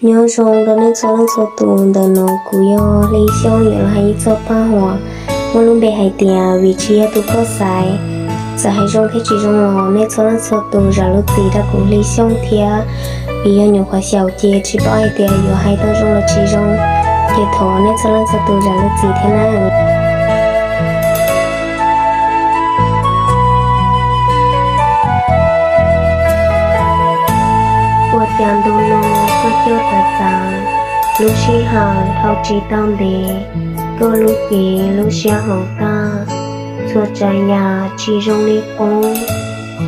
Nyob zoo rau nej txhua leej txhua tus, ntawm no kuv yog Hli Xyooj yuav los hais ib txoj paj huam muaj lub npe hais tias Vim Tsis Yog Tus Koj Xaiv. Txawm hais zoo thiab tsis zoo los nej txhua leej txhua tus zam lub txim rau kuv Hli Xyooj thiab, vim yog nyuam qhuav xyaum ces tsis paub hais tias yuav hais tau zoo los tsis zoo, ces thov nej txhua leej txhua tus zam lub txim thiab nawb. Ua cas ntu no koj coj txav txav, lub sij hawm dhau tsis tau ntev, koj lub cev lub siab hloov tag, txhua tsav yam tsis zoo li qub,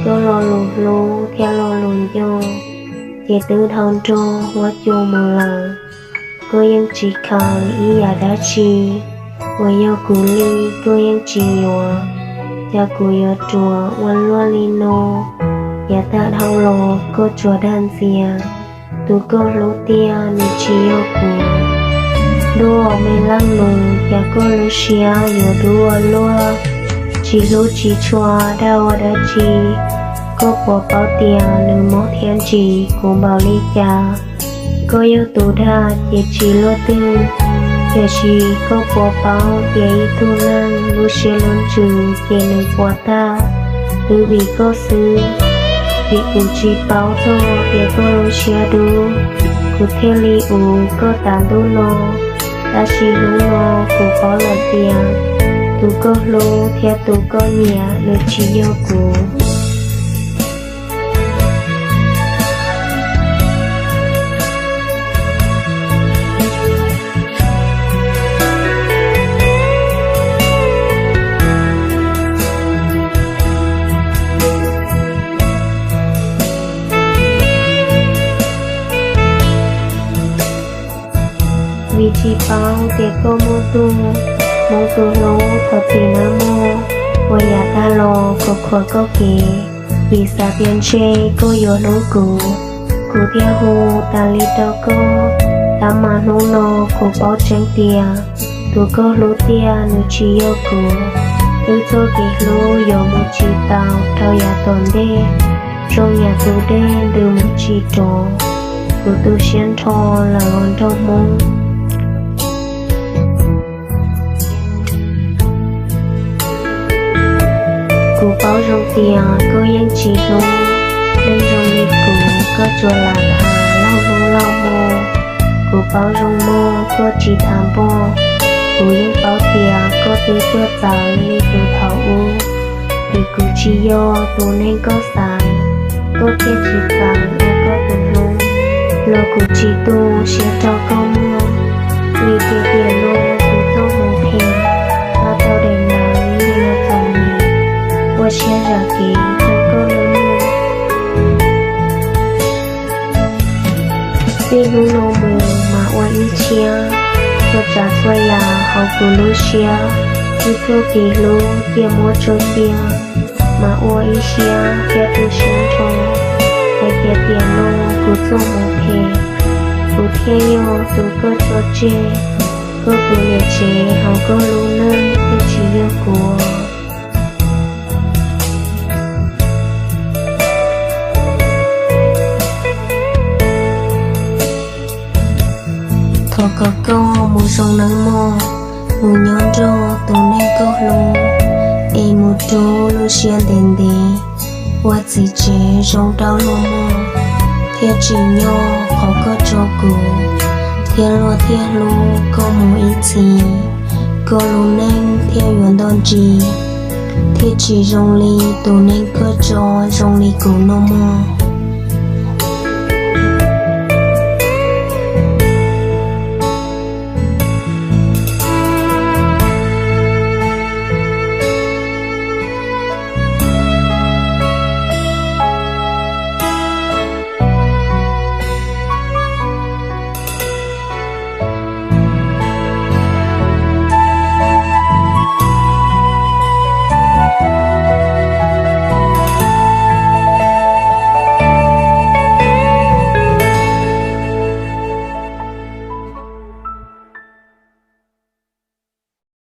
koj lo lus hlub thiab lo lus nco ces twb dhau nrog huab cua mus lawm. Koj yeej tsis khaws ib yam dab tsi uas yog kuv li, koj yeej tsis yuav, cas kuv yuav ruam ua luaj li no. Yav tag dhau los koj tsuas dag ntxias, tus koj hlub tiag nws tsis yog kuv. Ntuj me leej nus, cas koj lub siab yuav dub ua luaj, tsis hlub tsis tshua dag ua dab tsi. Koj puas paub tias nws mob thiab ntsim kuv npaum li cas? Koj yog tus dag ces tsis luaj twg, tiam sis koj puas paub tias ib tug neeg lub siab lub ntsws ces nws puas tag twb vim koj xwb. Vim kuv tsis paub txog tias koj lub siab dub, kuv thiaj li ua koj tas ntuj no. Tab sis hnub no kuv paub lawm tias tus koj hlub thiab tus koj nyiam nws tsis yog kuv. Vim tsis paub tias koj muaj tus, Hmoob tus hlub thov txim nawb mog. Ua yav tag los kuv khuam koj kev, vim xav tias ntshe koj yuav hlub kuv, kuv thiaj hu tas li rau koj. Tab mas hnub no kuv paub tseeb tias tus koj hlub tiag nws tsis yog kuv. Wb txoj kev hlub yuav mus tsis tau rau yav tom ntej, zoo yam tus dej ntws mus tsis rov, kuv tu siab nrho lawm os nraug Hmoob. Kuv paub zoo tias koj yeej tsis hlub neeg zoo li kuv, koj tsuas lam tham loj hlub loj hmo. Kuv paub zoo mog koj tsis tham npoj, kuv yeej paub tias koj twb tuaj txawv li tus thaum ub. Vim kuv tsis yog tus neeg koj xaiv, koj thiaj tsis txawv ua koj tus hlub. Los kuv tsis tu siab rau koj mog, vim tias tiam no kuv txoj hmoov phem nyob rau daim ntawv li los txom nyem, ua siab zam kev rau koj nawb mog. Txij hnub no mus mas ua ib tshiab, txhua tsav txhua yam hauv kuv lub siab, wb txoj kev hlub thiaj muab tso cia, mas ua ib siab thiab tu siab nrho hais tias tiam no kuv txoj hmoov phem, kuv thiaj yog tus koj tso tseg, koj tus niam tsev hauv koj lub neej thiaj tsis yog kuv. Thov kom koj mus zoo nawb mog, mus nyob nrog tus neeg koj hlub, es mus rub lub siab ntev ntev, ua txiv tsev zoo rau luag mog, thiaj tsim nyog qhov koj tso kuv, thiab luag thiaj hlub koj mus ib txhis, koj lub neej thiaj yuav nto ntsis, thiaj tsis zoo li tus neeg koj tso zoo li kuv no mog.